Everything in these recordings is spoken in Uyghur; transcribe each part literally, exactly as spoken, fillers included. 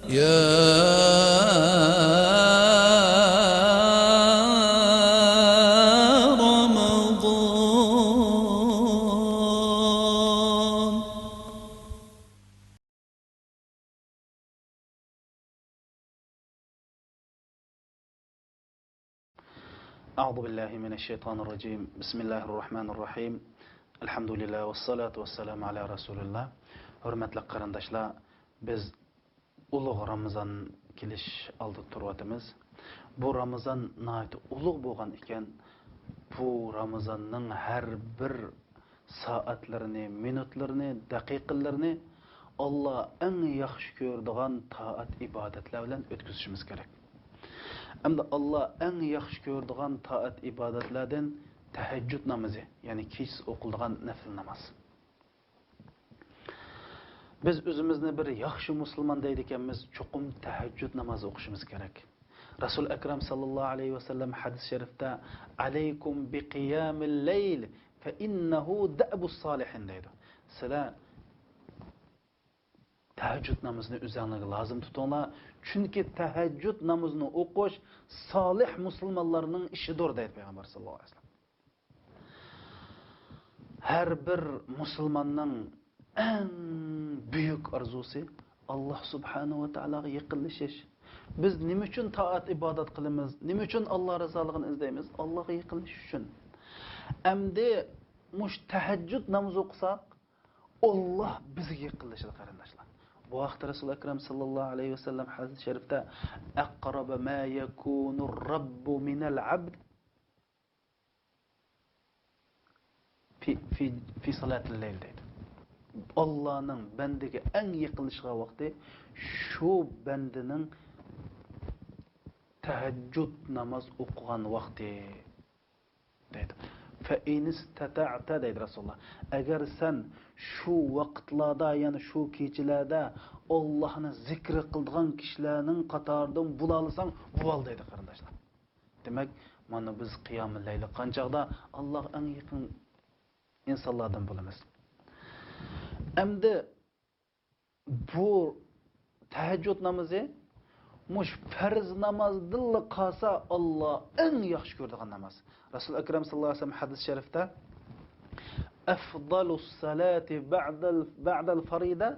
يا رمضان. أعوذ بالله من الشيطان الرجيم. بسم الله الرحمن الرحيم. الحمد لله والصلاة والسلام على رسول الله. ھۆرمەتلىك قېرىنداشلار، بىز ئۇلۇغ رامىزان كېلىش ئالدىدا تۇرۇۋاتىمىز. بۇ رامىزان ناھايىتى ئۇلۇغ بولغان ئىكەن. بۇ رامىزاننىڭ ھەر بىر سائەتلىرىنى، مىنۇتلىرىنى، دەقىقىلىرىنى ئاللا ئەڭ ياخشى كۆرىدىغان تائەت-ئىبادەتلەر بىلەن ئۆتكۈزۈشىمىز كېرەك. ئەمدى ئاللا ئەڭ ياخشى كۆرىدىغان تائەت-ئىبادەتلەردىن تەھەججۇد نامىزى، يەنى كېچىسى ئوقۇلىدىغان نەپلى ناماز. بىز ئۆزىمىزنى بىر ياخشى مۇسۇلمان دەيدىكەنمىز، چوقۇم تەھەججۇد نامازى ئوقۇشىمىز كېرەك. رەسۇل ئەكرەم ساللاللاھۇ ئەلەيھى ۋەسەللەم ھەدىس شەرىفتە، «عليكم بقيام الليل فإنه دأب الصالحين» دەيدۇ. سىلەر تەھەججۇد نامىزىنى ئۆزەڭلارگە لازىم تۇتۇڭلار، چۈنكى تەھەججۇد نامىزىنى ئوقۇش سالىھ مۇسۇلمانلارنىڭ ئىشىدۇر، دەيدۇ پەيغەمبەر ساللاللاھۇ ئەلەيھى ۋەسەللەم. ھەر بىر مۇسۇلماننىڭ ئەڭ بۈيۈك ئارزۇسى ئاللا سۇبھانەھۇ ۋە تائالاغا يېقىنلىشىش. بىز نېمە ئۈچۈن تائەت ئىبادەت قىلىمىز؟ نېمە ئۈچۈن ئاللا رىزالىقىنى ئىزدەيمىز؟ ئاللاغا يېقىنلىشىش ئۈچۈن. ئەمدى مۇشۇ تەھەججۇد نامىزى ئوقۇساق، ئاللا بىزگە يېقىنلىشىدۇ، قېرىنداشلار. بۇ ھەقتە رەسۇل ئەكرەم ساللاللاھۇ ئەلەيھى ۋەسەللەم ھەدىس شەرىفتە، «أقرب ما يكون الرب من العبد في، في، في صلاة الليل» دەيدۇ. ئاللانىڭ بەندىگە ئەڭ يېقىنلىشىدىغان ۋاقتى شۇ بەندىنىڭ تەھەججۇد ناماز ئوقۇغان ۋاقتى، دەيدۇ. «فإن استطعت» دەيدۇ رەسۇلۇللا. ئەگەر سەن شۇ ۋاقىتلاردا، يەنى شۇ كېچىلەردە ئاللانى زىكىر قىلىدىغان كىشىلەرنىڭ قاتارىدىن بولالىساڭ، بول، دەيدۇ، قېرىنداشلار. دېمەك، مانا بىز قىيامۇل لەيلى قىلغان چاغدا ئاللاغا ئەڭ يېقىن ئىنسانلاردىن بولىمىز. ئەمدى بۇ تەھەججۇد نامىزى مۇشۇ پەرز نامازدىنلا قالسا، ئاللا ئەڭ ياخشى كۆرىدىغان ناماز. رەسۇل ئەكرەم ساللاللاھۇ ئەلەيھى ۋەسەللەم ھەدىس شەرىفتە، «أفضل الصلاة بعد ال، بعد الفريضة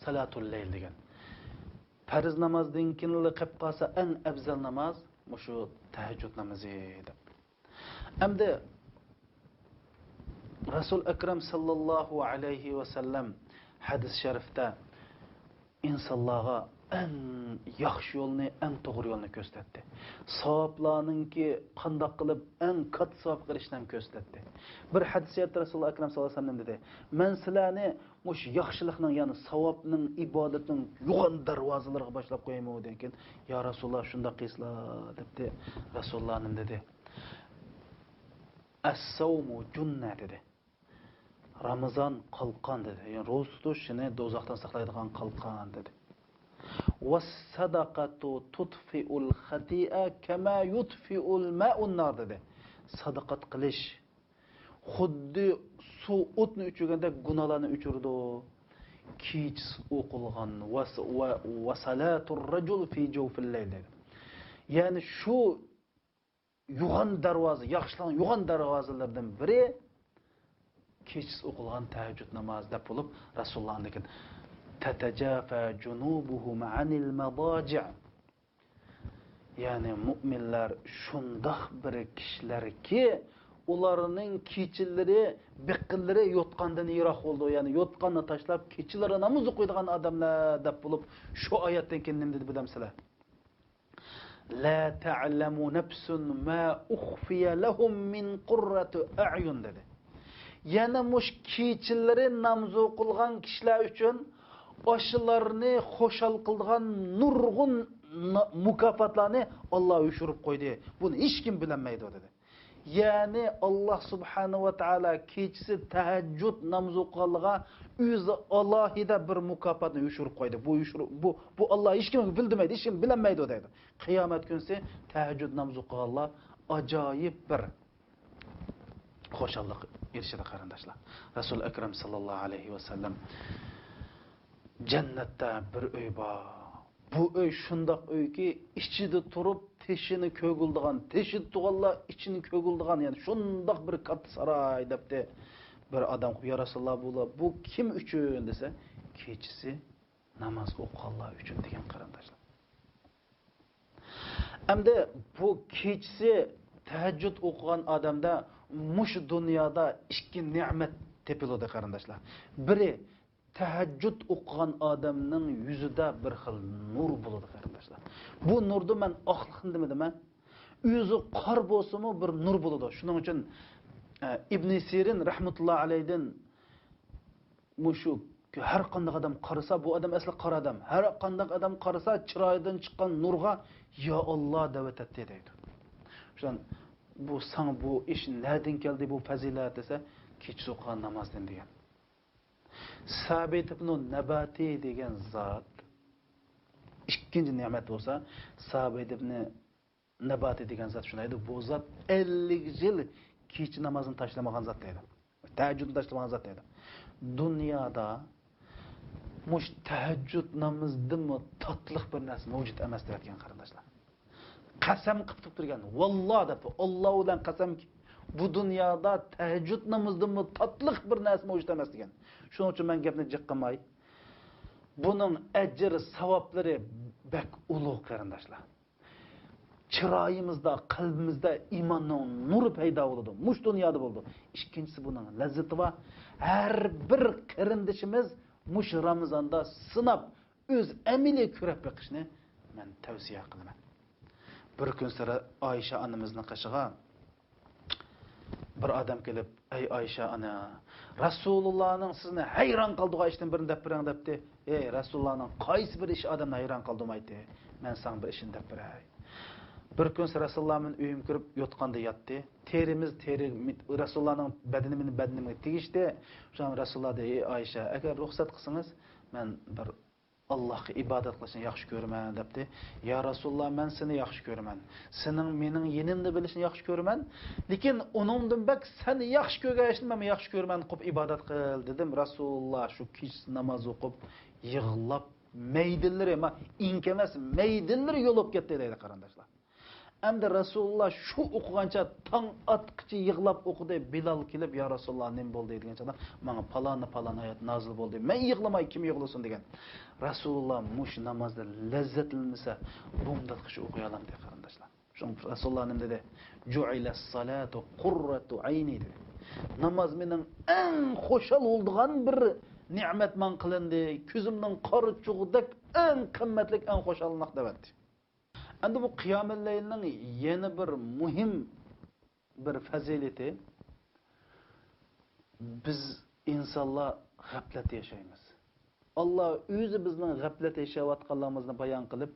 صلاة الليل» دېگەن. پەرز نامازدىن كېيىنلا قېلىپ قالسا، ئەڭ ئەۋزەل ناماز مۇشۇ تەھەججۇد نامىزى، دەپ. ئەمدى رەسۇل ئەكرەم ساللاللاھۇ ئەلەيھى ۋەسەللەم ھەدىس شەرىفتە ئىنسانلارغا ئەڭ ياخشى يولنى، ئەڭ توغرا يولنى كۆرسەتتى. ساۋابلارنىڭكى قانداق قىلىپ ئەڭ كاتتا ساۋابقا ئېرىشىشنى ھەم كۆرسەتتى. بىر ھەدىسىياتتا رەسۇل ئەكرەم ساللاللاھۇ ئەلەيھى ۋەسەللەم دېدى، مەن سىلەرنى مۇشۇ ياخشىلىقنىڭ، يەنى ساۋابنىڭ، ئىبادەتنىڭ يوغان دەرۋازىلىرىغا باشلاپ قويايمۇ دېگەن كېيىن، يا رەسۇلاللا، شۇنداق قىلسىلا، دەپتۇ. رەسۇلۇللا نېمە دېدى؟ «الصوم جنة» دېدى. رامىزان قالقان دېدى. يەنى روزا تۇتۇش سېنى دوزاختىن ساقلايدىغان قالقان دېدى. «والصدقة تطفئ الخطيئة كما يطفئ الماء النار» دېدى. سادىقات قىلىش خۇددى سۇ ئوتنى ئۆچۈرگەندەك گۇناھلارنى ئۆچۈرىدۇ. كېچىسى ئوقۇلغان ۋە، ۋە، «وصلاة الرجل في جوف الليل» دېدى. يەنى شۇ يوغان دەرۋازا، ياخشىلىقنىڭ يوغان دەرۋازىلىرىدىن بىرى كېچىسى ئوقۇلغان تەھەججۇد نامازى، دەپ بولۇپ، رەسۇلۇللا ئاندىن كېيىن، «تتجافى جنوبهم عن المضاجع». يەنى مۇئمىنلار شۇنداق بىر كىشىلەركى، ئۇلارنىڭ كېچىلىرى، بېقىنلىرى يوتقاندىن يىراق بولىدۇ. يەنى يوتقاننى تاشلاپ، كېچىلىرى ناماز ئوقۇيدىغان ئادەملەر، دەپ بولۇپ، شۇ ئايەتتىن كېيىن نېمە دېدى بىلەمسىلەر؟ «لا تعلم نفس ما أخفي لهم من قرة أعين» دېدى. يەنە مۇشۇ كېچىلىرى ناماز ئوقۇلغان كىشىلەر ئۈچۈن ئاشۇلارنى خۇشال قىلىدىغان نۇرغۇن نا-، مۇكاپاتلارنى ئاللا يوشۇرۇپ قويدى. بۇنى ھېچكىم بىلەلمەيدۇ، دېدى. يەنى، ئاللا سۇبھانەھۇ ۋە تائالا كېچىسى تەھەججۇد نامىزى ئوقۇغانلىرىغا ئۆزى ئالاھىدە بىر مۇكاپاتنى يوشۇرۇپ قويدى. بۇ يوشۇر-، بۇ، بۇ ئاللا ھېچكىمگە بىلدۈرمەيدۇ، ھېچكىم بىلەلمەيدۇ، دەيدۇ. قىيامەت كۈنىسى تەھەججۇد نامىزى ئوقۇغانلار ئاجايىپ بىر خۇشاللىق ئېرىشىدۇ، قېرىنداشلار. رەسۇل ئەكرەم ساللاللاھۇ ئەلەيھى ۋەسەللەم، جەننەتتە بىر ئۆي بار، بۇ ئۆي شۇنداق ئۆيكى، ئىچىدە تۇرۇپ تېشىنى كۆگۈلدىغان، تېشىدا تۇرغانلار ئىچىنى كۆگۈلدىغان، يەنى شۇنداق بىر كاتتا ساراي دەپتى. بىر ئادەم، يا رەسۇلاللا، بۇلار، بۇ كىم ئۈچۈن دېسە، كېچىسى ناماز ئوقۇغانلار ئۈچۈن دېگەن، قېرىنداشلار. ئەمدى بۇ كېچىسى تەھەججۇد ئوقۇغان ئادەمدە مۇشۇ دۇنيادا ئىككى نېمەت تېپىلىدۇ، قېرىنداشلار. بىرى، تەھەججۇد ئوقۇغان ئادەمنىڭ يۈزىدە بىر خىل نۇر بولىدۇ، قېرىنداشلار. بۇ نۇردا مەن ئاقلىقنى دېمىدىم، ھە؟ ئۆزى قار بولسىمۇ بىر نۇر بولىدۇ. شۇنىڭ ئۈچۈن، ئە، ئىبنى سىرىن رەھمەتۇللا ئەلەيدىن مۇشۇ ھەر قانداق ئادەم قارىسا، بۇ ئادەم ئەسلى قارا ئادەم. ھەر قانداق ئادەم قارىسا، چىرايىدىن چىققان نۇرغا «يا ئاللا» دەۋېتەتتى دەيدۇ. شۇنداق، بۇ ساڭا بۇ ئىش نەدىن كەلدى، بۇ پەزىلەت دېسە، كېچىسى ئوقۇغان نامازدىن دېگەن. سابىت ئىبنۇ نەباتى دېگەن زات، ئىككىنچى نېمەت بولسا، سابىت ئىبنى نەباتى دېگەن زات شۇنداق ئىدى. بۇ زات ئەللىك يىل كېچە نامازىنى تاشلىمىغان زات دەيدۇ. تەھەججۇدنى تاشلىمىغان زات دەيدۇ. دۇنيادا مۇشۇ تەھەججۇد نامىزىدىنمۇ تاتلىق بىر نەرسە مەۋجۇت ئەمەس دەۋەتكەن، قېرىنداشلار. قەسەم قىلىپ تۇرۇپ تۇرغان، «ۋاللا» دەپ، «ئاللا بىلەن قەسەمكى، بۇ دۇنيادا تەھەججۇد نامىزىدىنمۇ تاتلىق بىر نەرسە مەۋجۇت ئەمەس» دېگەن. شۇنىڭ ئۈچۈن مەن گەپنى جىق قىلماي، بۇنىڭ ئەجىر ساۋابلىرى بەك ئۇلۇغ، قېرىنداشلار. چىرايىمىزدا، قەلبىمىزدە ئىماننىڭ نۇرى پەيدا بولىدۇ. مۇشۇ دۇنيادا بولىدۇ. ئىككىنچىسى، بۇنىڭ لەززىتى بار. ھەر بىر قېرىندىشىمىز مۇشۇ رامىزاندا سىناپ، ئۆز ئەمەلىي كۆرۈپ بېقىشنى مەن تەۋسىيە قىلىمەن. بىر كۈنسېرى ئايشە ئانىمىزنىڭ قېشىغا بىر ئادەم كېلىپ، «ئەي ئايشە ئانا، رەسۇلۇللانىڭ سىزنى ھەيران قالدۇرغان ئىشتىن بىرنى دەپ بېرىڭ» دەپتى. «ئەي، رەسۇلۇللانىڭ قايسى بىر ئىشى ئادەمنى ھەيران قالدۇرمايتتى؟ مەن ساڭا بىر ئىشنى دەپ بېرەي.» بىر كۈنسى رەسۇلۇللا مەن ئۆيۈمگە كىرىپ يوتقاندا ياتتى. تېرىمىز تېرە، رەسۇلۇللانىڭ بەدىنى مېنىڭ بەدىنىمگە تېگىشتى. شۇڭا رەسۇلۇللا دېدى، «ئەي ئايشە، ئەگەر رۇخسەت قىلسىڭىز، مەن بىر ئاللاھقا ئىبادەت قىلىشنى ياخشى كۆرىمەن» دەپتۇ. «يا رەسۇلۇللا، مەن سېنى ياخشى كۆرىمەن. سېنىڭ مېنىڭ يېنىمدا بولۇشنى ياخشى كۆرىمەن. لېكىن ئۇنىڭدىن بەك سەن ياخشى كۆرگەن ئىشنى مەنمۇ ياخشى كۆرىمەن، قوپ ئىبادەت قىل» دېدىم. رەسۇلۇللا شۇ كېچىسى ناماز ئوقۇپ، يىغلاپ، مەيدىلىرى، ما، ئىنكى ئەمەس، مەيدىلىرى يول بولۇپ كەتتى دەيدۇ، قېرىنداشلار. ئەمدى رەسۇلۇللا شۇ ئوقۇغانچە تاڭ ئاتقىچە يىغلاپ ئوقۇدى. بىلال كېلىپ، «يا رەسۇلۇللا، نېمە بولدى؟» دېگەن چاغدا، «ماڭا پالانى پالان ئايەت نازىل بولدى. مەن يىغلىماي، كىم يىغلىسۇن؟» دېگەن. رەسۇلۇللا مۇشۇ نامازدا لەززەتلەنمىسە، بۇنداققىچە ئوقۇيالامدى، قېرىنداشلار. شۇڭا رەسۇلۇللا نېمە دېدى؟ «جۇئىلەس سالاتۇ قۇررەتۇ ئەينى» دېدى. «ناماز مېنىڭ ئەڭ خۇشال بولىدىغان بىر نېمەت ماڭا قىلىندى. كۆزۈمنىڭ قارىچۇقىدەك ئەڭ قىممەتلىك، ئەڭ خۇشاللىق» دەۋەتتى. ئەمدى بۇ قىيامۇللەيلنىڭ يەنە بىر مۇھىم بىر پەزىلىتى، بىز ئىنسانلار غەپلەتتە ياشايمىز. ئاللا ئۆزى بىزنىڭ غەپلەتتە ياشاۋاتقانلىقىمىزنى بايان قىلىپ،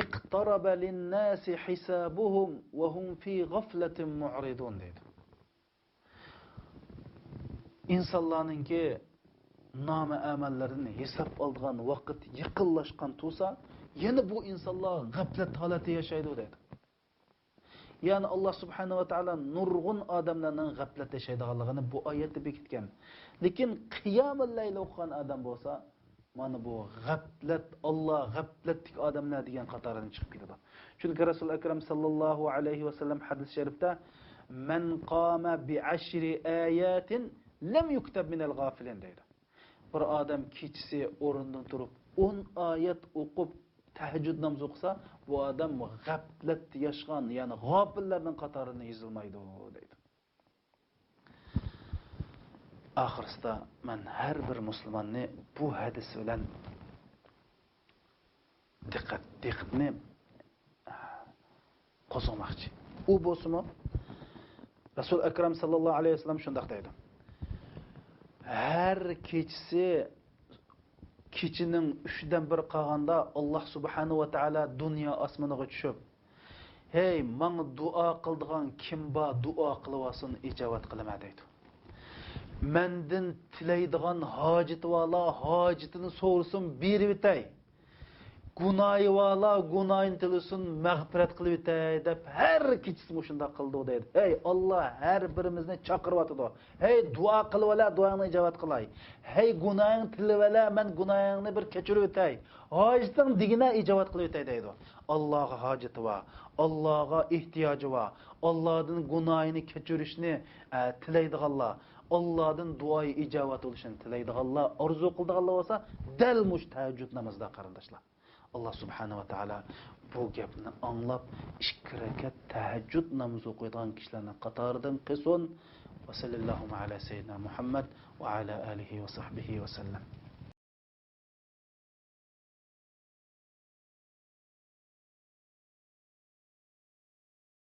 «اقترب للناس حسابهم وهم في غفلة معرضون» دەيدۇ. ئىنسانلارنىڭكى نامە ئەمەللىرىدىن ھېساب ئالىدىغان ۋاقىت يېقىنلاشقان تۇرسا، يەنە بۇ ئىنسانلار غەپلەت ھالەتتە ياشايدۇ دەيدۇ. يەنى ئاللا سۇبھانەھۇ ۋە تائالا نۇرغۇن ئادەملەرنىڭ غەپلەتتە ياشايدىغانلىقىنى بۇ ئايەتتە بېكىتكەن. لېكىن قىيامۇللەيل ئوقۇغان ئادەم بولسا، مانا بۇ غەپلەت، ئاللا غەپلەتتىكى ئادەملەر دېگەن قاتاردىن چىقىپ كېتىدۇ. چۈنكى رەسۇل ئەكرەم ساللاللاھۇ ئەلەيھى ۋەسەللەم ھەدىس شەرىپتە، «مەن قامە بىئەشرى ئاياتىن لەم يۇكتەب مىنەل غافىلىن» دەيدۇ. بىر ئادەم كېچىسى ئورنىدىن تۇرۇپ ئون ئايەت ئوقۇپ، تەھەججۇد نامىزى ئوقۇسا، بۇ ئادەم غەپلەتتە ياشىغان، يەنى غاپىللارنىڭ قاتارىدا يېزىلمايدۇ دەيدۇ. ئاخىرسىدا مەن ھەر بىر مۇسۇلماننى بۇ ھەدىس بىلەن دىققەت، دىققىتىنى قوزغىماقچى. ئۇ بولسىمۇ، رەسۇل ئەكرەم ساللاللاھۇ ئەلەيھى ۋەسەللەم شۇنداق دەيدۇ. ھەر كېچىسى، كېچىنىڭ ئۈچتىن بىرى قالغاندا، ئاللا سۇبھانەھۇ ۋە تائالا دۇنيا ئاسمىنىغا چۈشۈپ، «ھەي، ماڭا دۇئا قىلىدىغان كىم بار، دۇئا قىلىۋالسۇن، ئىجابەت قىلىمەن» دەيدۇ. «مەندىن تىلەيدىغان ھاجىتى بارلار ھاجىتىنى سورىسۇن، بېرىۋېتەي. گۇناھى بارلار گۇناھىنى تىلىسۇن، مەغپىرەت قىلىۋېتەي دەپ ھەر كېچىسى مۇشۇنداق قىلىدۇ دەيدۇ. ھەي، ئاللا ھەر بىرىمىزنى چاقىرىۋاتىدۇ. ھەي، دۇئا قىلىۋەلە، دۇئاڭنى ئىجابەت قىلاي. ھەي، گۇناھىڭنى تىلىۋەلە، مەن گۇناھىڭنى بىر كەچۈرۈۋېتەي. ھاجىتىڭ دېگىنە ئىجابەت قىلىۋېتەي دەيدۇ. ئاللاغا ھاجىتى بار، ئاللاغا ئېھتىياجى بار، ئاللادىن گۇناھىنى كەچۈرۈشنى، ئە، تىلەيدىغانلار، ئاللادىن دۇئايى ئىجابەت بولۇشىنى تىلەيدىغانلار، ئارزۇ قىلىدىغانلار بولسا، دەل مۇشۇ تەھەججۇد نامىزىدا، قېرىنداشلار. ئاللا سۇبھانەھۇ ۋە تائالا بۇ گەپنى ئاڭلاپ، ئىككى رەكەت تەھەججۇد نامىزى ئوقۇيدىغان كىشىلەرنىڭ قاتارىدىن قىلسۇن. ۋە سەللەللاھۇ ئەلا سەييىدىنا مۇھەممەد ۋە ئەلا ئالىھى ۋە سەھبىھى ۋە سەللەم.